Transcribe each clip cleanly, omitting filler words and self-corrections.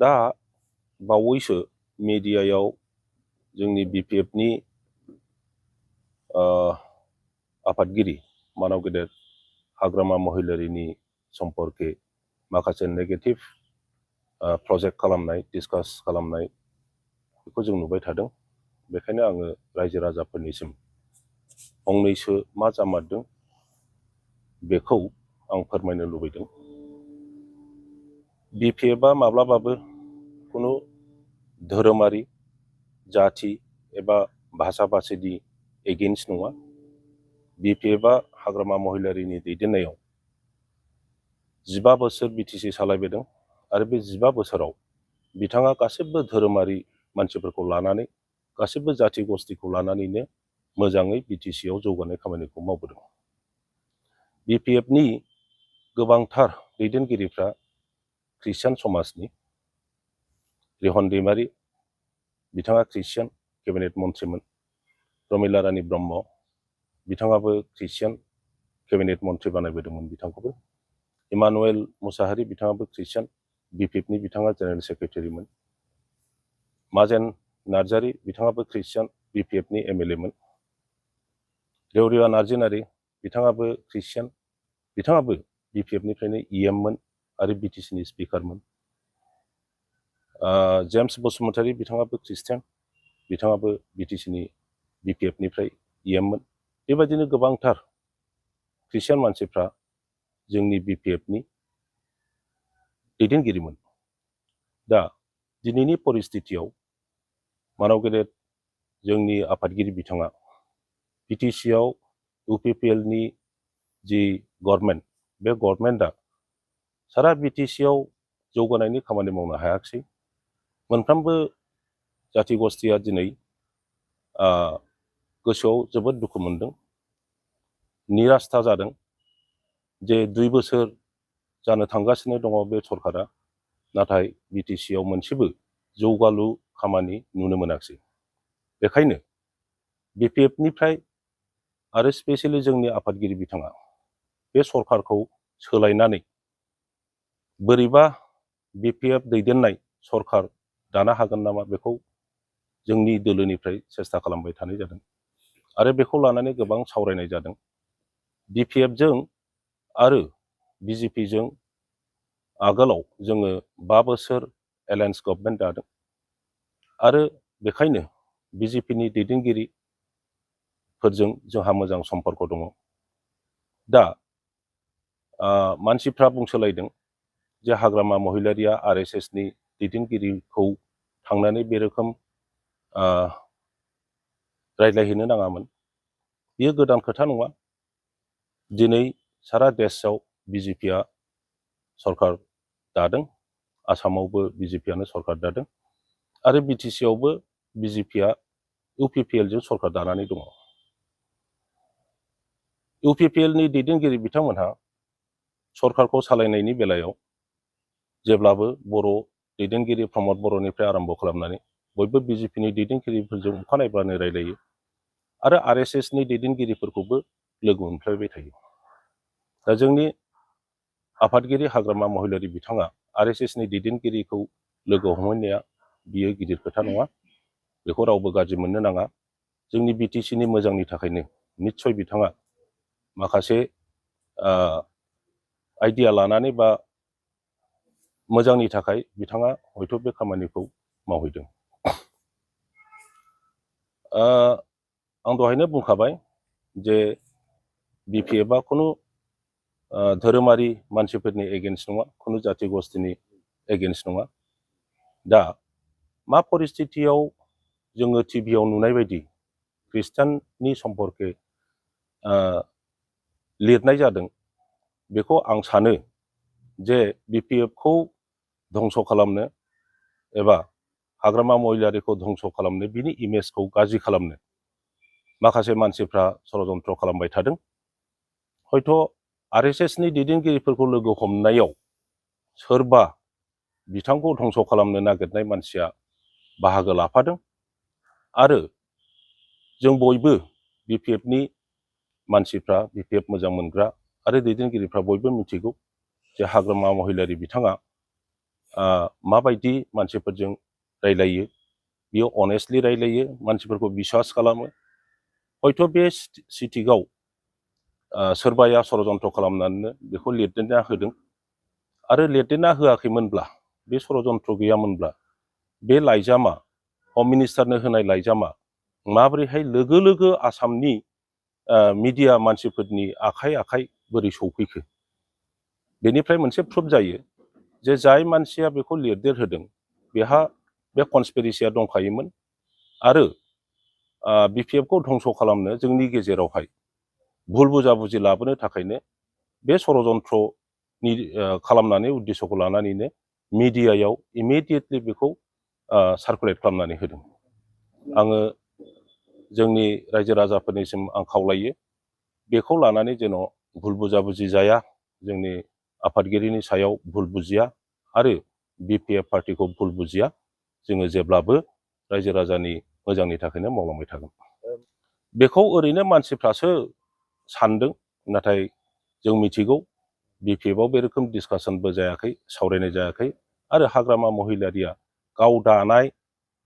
दा बावैसो मिडियायाव जोंनि BPFनि आफादगिरि मानाव गेदेर हाग्रामा महिलारिनि सम्पर्के माखासे नेगेटिभ प्रजेक्ट खालामनाय डिसकास खालामनाय बेखौ जों नुबाय थादों। बेखायनो आङो रायजो राजाफोरनिसिम फंनैसो मा जामारदों बेखौ आं फोरमायनो लुबैदों। BPFआ माब्लाबाबो खुनु धोरोमारि जाथि एबा भाषा भाषिनि एगेन्स्ट नङा। BPFआ हाग्रामा महिलारिनि दैदेननायाव 15 बोसोर BTC सालायबोदों आरो बे 15 बोसोराव बिथाङा गासिबो धोरोमारि मानसिफोरखौ लानानै गासिबो जाथि गस्थिखौ लानानैनो मोजाङै BTCआव जौगानाय खामानिखौ मावबोदों। BPFनि गोबांथार दैदेनगिरिफ्रा ख्रिस्टियान समाजनि। रिहन दैमारि बिथाङा ख्रिस्टियान केबिनेट मन्थ्रिमोन। प्रमिला रानी ब्रह्म बिथाङाबो ख्रिस्टियान केबिनेट मन्थ्रि बानायबोदोंमोन बिथांखौबो। इमानुएल मुसाहारि बिथाङाबो ख्रिस्टियान BPFनि बिथाङा जेनेरेल सेक्रेटारिमोन। माजेन नार्जारी बिथाङाबो ख्रिस्टियान BPFनि MLAमोन। रेवरिया नार्जिनारी बिथाङाबो ख्रिस्टियान बिथाङाबो BPFनिफ्रायनो EMमोन आरो BTCनि स्पिकारमोन। जेम्स बसुमतारी बिथाङाबो ख्रिस्टियान बिथाङाबो BTCनि BPFनिफ्राय EMमोन। बेबायदिनो गोबांथार ख्रिस्टियान मानसिफ्रा जोंनि BPFनि दैदेनगिरिमोन। दा दिनैनि परिस्थितियाव मानाव गेदेर जोंनि आफादगिरि बिथाङा BTCआव UPPLनि जि गभर्नमेन्ट बे गभर्नमेन्टआ सारा BTCआव जौगानायनि खामानि मावनो हायाखिसै। मोनफ्रोमबो जाथि गस्थिया दिनै गोसोआव जोबोद दुखु मोनदों, निरास्था जादों जे 2 बोसोर जानो थांगासिनो दङ बे सरकारा, नाथाय BTCआव मोनसेबो जौगालु खामानि नुनो मोनाखिसै। बेखायनो BPFनिफ्राय आरो स्पेसियेलि जोंनि आफादगिरि बिथाङा बे सरकारखौ सोलायनानै बोरैबा BPF दैदेननाय सरकार दानो हागोन नामा बेखौ जोंनि दोलोनिफ्राय सेस्था खालामबाय थानाय जादों आरो बेखौ लानानै गोबां सावरायनाय जादों। BPFजों आरो BJPजों आगोलाव जोङो 5 बोसोर एलायन्स गभर्नमेन्ट दादों आरो बेखायनो BJPनि दैदेनगिरिफोरजों जोंहा मोजां सम्पर्क दङ। दा मानसिफ्रा बुंसोलायदों जे हाग्रामा महिलारिया RSSनि दैदेनगिरिखौ थांनानै बे रोखोम रायज्लायहैनो नाङामोन। बेयो गोदान खोथा नङा। दिनै सारा देशआव BJPआ सरकार दादों, आसामावबो BJPआनो सरकार दादों आरो BTCआवबो BJPआ UPPLजों सरकार दानानै दङ। UPPLनि दैदेनगिरि बिथांमोनहा सरकारखौ सालायनायनि बेलायाव जेब्लाबो बर' दैदेनगिरि प्रमद बर'निफ्राय आरम्भ खालामनानै बयबो BJPनि दैदेनगिरिफोरजों अखानायब्लानो रायलायो आरो RSSनि दैदेनगिरिफोरखौबो लोगो मोनफ्लायबाय थायो। दा जोंनि आफादगिरि हाग्रामा महिलारि बिथाङा RSSनि दैदेनगिरिखौ लोगो हमहैनाया बियो गिदिर खोथा नङा। बेखौ रावबो गाज्रि मोननो नाङा। जोंनि BTCनि मोजांनि थाखायनो निस्सय बिथाङा माखासे आइडिया लानानै बा मोजांनि थाखाय बिथाङा हयथ' बे खामानिखौ मावहैदों। आं दहायनो बुंखाबाय जे BPFआ खुनु धोरोमारि मानसिफोरनि एगेन्स्ट नङा, खुनु जाथि गस्थिनि एगेन्स्ट नङा। दा मा परिस्थितियाव जोङो टिभियाव नुनाय बायदि ख्रिस्टाननि सम्पर्के लिरनाय जादों, बेखौ आं सानो जे BPFखौ धंस' खालामनो एबा हाग्रामा महिलारिखौ धंस' खालामनो, बिनि इमेजखौ गाज्रि खालामनो माखासे मानसिफ्रा षड़यन्त्र खालामबाय थादों। हयथ' RSSनि दैदेनगिरिफोरखौ लोगो हमनायाव सोरबा बिथांखौ धंस' खालामनो नागिरनाय मानसिया बाहागो लाफादों आरो जों बयबो BPFनि मानसिफ्रा, BPF मोजां मोनग्रा आरो दैदेनगिरिफ्रा बयबो मिथिगौ जे हाग्रामा महिलारि बिथाङा माबायदि मानसिफोरजों रायलायो, बियो अनेस्टलि रायलायो, मानसिफोरखौ बिश्वास खालामो। हयथ' बे सिटिआव सोरबाया षड़यन्त्र खालामनानैनो बेखौ लिरदेरना होदों आरो लिरदेरना होआखैमोनब्ला, बे षड़यन्त्र गैयामोनब्ला, बे लाइजामा हम मिनिस्टारनो होनाय लाइजामा माबोरैहाय लोगो लोगो आसामनि मिडिया मानसिफोरनि आखाइ आखाइ बोरै सौफैखो? बेनिफ्राय मोनसे प्रुफ जायो जे जाय मानसिया बेखौ लिरदेरहोदों बेहा बे कनस्पिरेसिया दंखायोमोन आरो बिपिएफखौ धंस खालामनो जोंनि गेजेरावहाय भुल बुजाबुजि लाबोनो थाखायनो बे षड़यन्त्रनि खालामनानै उद्देश्यखौ लानानैनो मिडियायाव इमिडियेटलि बेखौ सार्कुलेट खालामनानै होदों। आङो जोंनि रायजो राजाफोरनिसिम आं खावलायो बेखौ लानानै जेन' भुल बुजाबुजि जाया, जोंनि आफादगिरिनि सायाव भुल बुजिया आरो बिपिएफ पार्टिखौ भुल बुजिया। जोङो जेब्लाबो रायजो राजानि मोजांनि थाखायनो मावलांबाय थागोन। बेखौ ओरैनो मानसिफ्रासो सानदों, नाथाय जों मिथिगौ बिपिएफआव बे रोखोम डिसकासनबो जायाखै, सावरायनाय जायाखै आरो हाग्रामा महिलारिया गाव दानाय,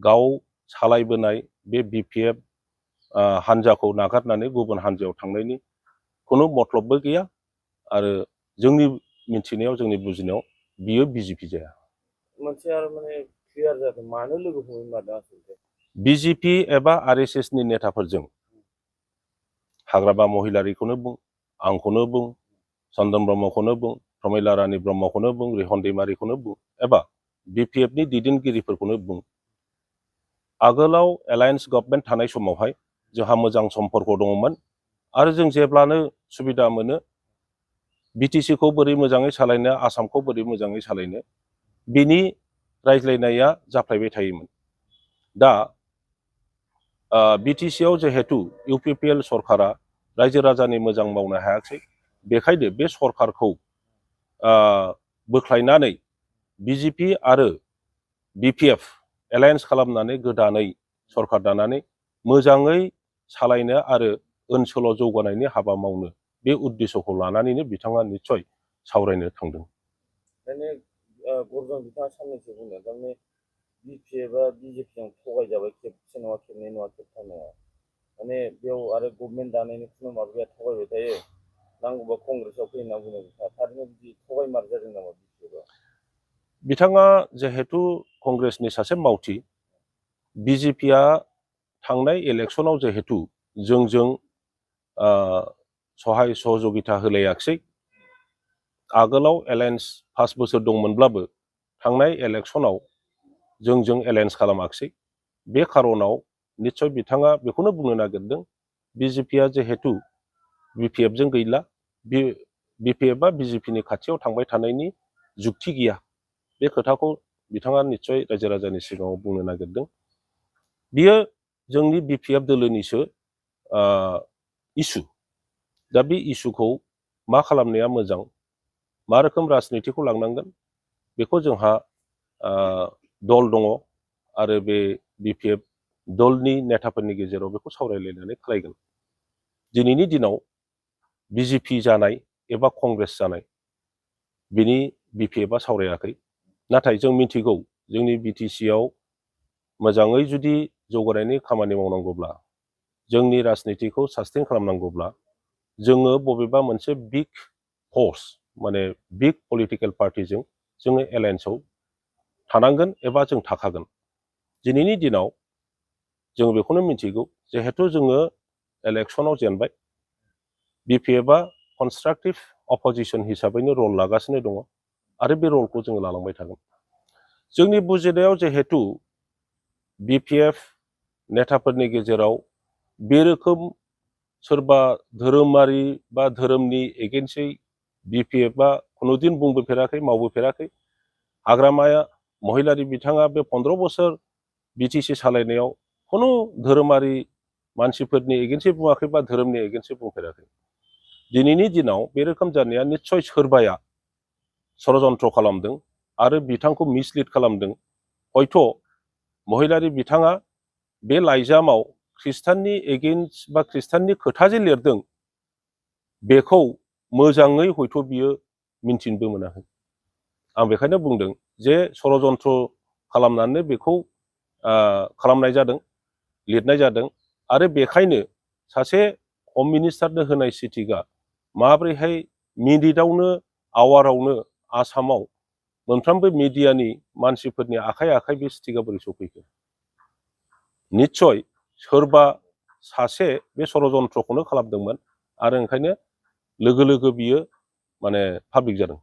गाव सालायबोनाय बे बिपिएफ हान्जाखौ नागारनानै गुबुन हान्जायाव थांनायनि खुनु मतलबबो गैया आरो जोंनि मिथिनायाव, जोंनि बुजिनायाव बियो बिजेपि जाया। मोनसे आरो माने क्लियार जादों, मानो लोगो हमनो मादों आसलते? बिजेपि एबा आरएसएसनि नेताफोरजों हाग्रामा महिलारिखौनो बुं, आंखौनो बुं, चन्दन ब्रह्मखौनो बुं, प्रमिला रानी ब्रह्मखौनो बुं, रिहन दैमारिखौनो बुं एबा बिपिएफनि दैदेनगिरिफोरखौनो बुं, आगोलाव एलायन्स गभर्नमेन्ट थानाय समावहाय जोंहा मोजां सम्पर्क दङमोन आरो जों जेब्लानो सुबिदा मोनो बिटिसिखौ बोरै मोजाङै सालायनो, आसामखौ बोरै मोजाङै सालायनो, बिनि रायज्लायनाया जाफ्लेबाय थायोमोन। दा बिटिसिआव जिहेतु इउपिपिएल सरकारा रायजो राजानि मोजां मावनो हायाखै, बेखायनो बे सरकारखौ बोख्लायनानै बिजेपि आरो बिपिएफ एलायन्स खालामनानै गोदानै सरकार दानानै मोजाङै सालायनो आरो ओनसोलाव जौगानायनि हाबा मावनो बे उद्देश्यखौ लानानैनो बिथाङा निस्सय सावरायनो थांदों। माने गरजन बिथाङा साननैसो बुंदों, थारमाने बिपिएफआ बिजेपिजों थगायजाबाय, खेबसे नङा, खेबनै नङा, खेबथाम नङा, माने बेयाव आरो गभर्नमेन्ट दानायनि खुनु माबा गैया, थगायबाय थायो, नांगौबा कंग्रेसआव फैयो होनना बुंदों बिथाङा। थारैनो बिदि थगायमार जादों नामा बिपिएफआ? बिथाङा जिहेतु कंग्रेसनि सासे मावथि, बिजेपिआ थांनाय इलेक्सनाव जिहेतु जोंजों सहाय सहযোगिता होलायाखिसै, आगोलाव एलायन्स 5 बोसोर दंमोनब्लाबो थांनाय इलेक्सनाव जोंजों एलायन्स खालामाखिसै। बे खारनाव निस्सय बिथाङा बेखौनो बुंनो नागिरदों, बिजेपिआ जिहेतु बिपिएफजों गैला, बिपिएफआ बिजेपिनि खाथियाव थांबाय थानायनि जुक्ति गैया। बे खोथाखौ बिथाङा निस्सय रायजो राजानि सिगाङाव बुंनो नागिरदों। बियो जोंनि बिपिएफ दोलोनिसो इसु। दा बे इसुखौ मा खालामनाया मोजां, मा रोखोम राजनितिखौ लांनांगोन, बेखौ जोंहा दल दङ आरो बे बिपिएफ दलनि नेताफोरनि गेजेराव बेखौ सावरायलायनानै खालायगोन। दिनैनि दिनाव बिजेपि जानाय एबा कंग्रेस जानाय बिनि बिपिएफआ सावरायाखै, नाथाय जों मिथिगौ जोंनि बिटिसिआव मोजाङै जुदि जौगानायनि खामानि मावनांगौब्ला, जोंनि राजनितिखौ सास्टेन खालामनांगौब्ला, जोङो बबेबा मोनसे बिग फर्स, माने बिग पलिटिकेल पार्टिजों जोङो एलायन्सआव थानांगोन एबा जों थाखागोन। दिनैनि दिनाव जों बेखौनो मिथिगौ, जिहेतु जोङो इलेक्सनाव जेनबाय, बिपिएफआ कनस्ट्राक्टिभ अपोजिशन हिसाबैनो रल लागासिनो दङ आरो बे रलखौ जोङो लालांबाय थागोन। जोंनि बुजिनायाव जिहेतु बिपिएफ नेताफोरनि गेजेराव बे रोखोम सोरबा धोरोमारि बा धोरोमनि एगेन्स्टै बिपिएफआ खुनुदिन बुंबोफेराखै, मावबोफेराखै। हाग्रामाया महिलारि बिथाङा बे 15 बोसोर बिटिसि सालायनायाव खुनु धोरोमारि मानसिफोरनि एगेन्स्टै बुङाखै बा धोरोमनि एगेन्स्टै बुंफेराखै। दिनैनि दिनाव बे रोखोम जानाया निस्सय सोरबाया षड़यन्त्र खालामदों आरो बिथांखौ मिसलिड खालामदों। हयथ' महिलारि बिथाङा बे लाइजामाव ख्रिस्टाननि एगेन्स्ट बा ख्रिस्टाननि खोथा जे लिरदों, बेखौ मोजाङै हयथ' बियो मिन्थिनोबो मोनाखै। आं बेखायनो बुंदों जे षड़यन्त्र खालामनानै बेखौ खालामनाय जादों, लिरनाय जादों आरो बेखायनो सासे हम मिनिस्टारनो होनाय सिटिकआ माब्रैहाय मिनिटआवनो आवारावनो आसामाव मोनफ्रोमबो मिडियानि मानसिफोरनि आखाइ आखाइ बे सिटिकआ बोरै सफैखो? निस्सय सोरबा सासे बे षड़यन्त्रखौनो खालामदोंमोन आरो ओंखायनो लोगो लोगो बियो माने पाब्लिक जादों।